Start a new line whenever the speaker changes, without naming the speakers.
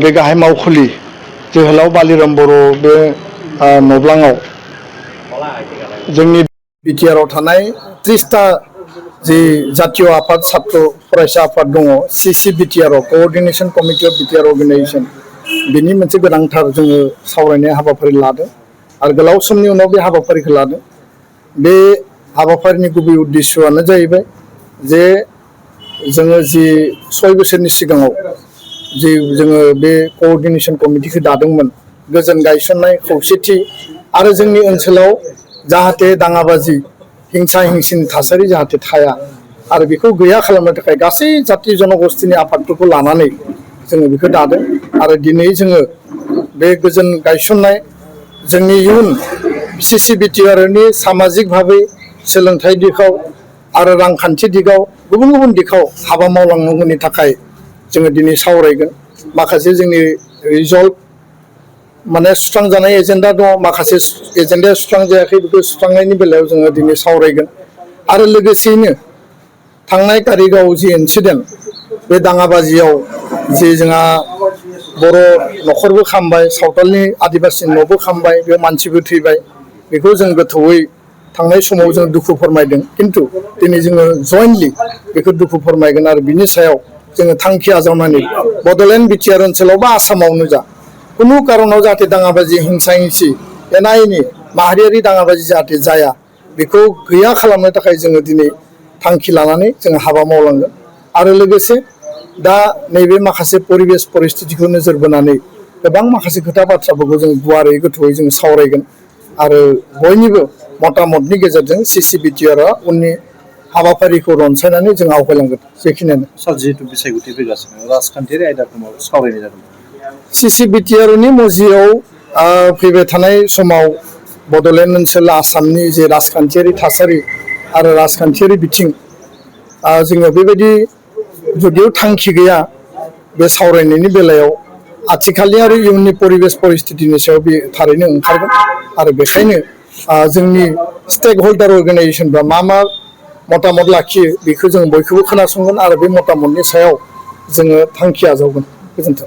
बे गाहाय मावखुलि जोहोलाव बालिराम बर' बे नब्लाङाव जोंनि बिटिआरआव थानाय 30टा जि जातीय आफाद छात्र फरायसा आफाद दङ सिसि बिटिआरआव coordination committee of BTR organisation बिनि मोनसे गोनांथार जोङो सावरायनाय हाबाफारि लादों आरो गोलाव समनि उनाव बे हाबाफारिखौ लादों। बे हाबाफारिनि गुबै उद्देश्यआनो जाहैबाय जे जोङो जि 6 बोसोरनि सिगाङाव जि जोङो बे कोअर्डिनेशन कमिटिखौ दादोंमोन गोजोन गायसननाय खौसेथि आरो जोंनि ओनसोलाव जाहाथे दाङाबाजि हिंसा हिंसिनि थासारि जाहाथे थाया आरो बेखौ गैया खालामनो थाखाय गासै जाति जनगोष्ठीनि आफादफोरखौ लानानै जोङो बेखौ दादों आरो दिनै जोङो बे गोजोन गायसननाय जोंनि इयुन सिसि बिटिआरनि सामाजिक भाबै सोलोंथाइ दिगाव आरो रांखान्थि दिगाव गुबुन गुबुन दिगाव हाबा मावलांनांगौनि थाखाय जोङो दिनै सावरायगोन। माखासे जोंनि रिजल्ट माने सुस्रांजानाय एजेन्डा दङ, माखासे एजेन्डाया सुस्रांजायाखै, बेखौ सुस्रांनायनि बेलायाव जोङो दिनै सावरायगोन। आरो लोगोसेयैनो थांनाय तारिखाव जि इन्सिडेन्ट बे दाङाबाजियाव जि जोंहा बर' न'खरबो खामबाय, सावथालनि आदिबासि न'बो खामबाय, बेयाव मानसिबो थैबाय, बेखौ जों गोथौयै थांनाय समाव जों दुखु फोरमायदों। खिन्थु दिनै जोङो जयेन्टलि बेखौ दुखु फोरमायगोन आरो बिनि सायाव जोङो थांखि आजावनानै बड'लेण्ड बिटिआर ओनसोलाव बा आसामावनो जा कुनु कारनाव जाहाथे दाङाबाजि हिंसा हिंसि एना एनि माहारियारि दाङाबाजि जाहाथे जाया बेखौ गैया खालामनो थाखाय जोङो दिनै थांखि लानानै जोङो हाबा मावलांगोन। आरो लोगोसे दा नैबे माखासे परिबेस परिस्थितिखौ नोजोर बोनानै गोबां माखासे खोथा बाथ्राफोरखौ जों गुवारै गोथौयै जों सावरायगोन आरो बयनिबो मतामतनि गेजेरजों सिसि बिटिआरआ उननि हाबाफारिखौ रनसायनानै जों आवगायलांगोन। बेखिनियानो
सार जिहेतु बिसायख'थि फैगासिनो राजखान्थियारि आयदाखौ माबा सावरायनाय जादों।
सिसि बिटिआरनि मजियाव फैबाय थानाय समाव बड'लेण्ड ओनसोल आसामनि जे राजखान्थियारि थासारि आरो राजखान्थियारि बिथिं जोङो बेबायदि जुदियाव थांखि गैया बे सावरायनायनि बेलायाव आथिखालनि आरो इयुननि परिबेस परिस्थितिनि सायाव बे थारैनो ओंखारगोन आरो बेखायनो जोंनि स्टेक हल्डार अर्गानाइजेसनफ्रा मा मतामत लाखियो बेखौ जों बयखौबो खोनासंगोन आरो बे मतामतनि सायाव जोङो थांखि आजावगोन। गोजोन्थों।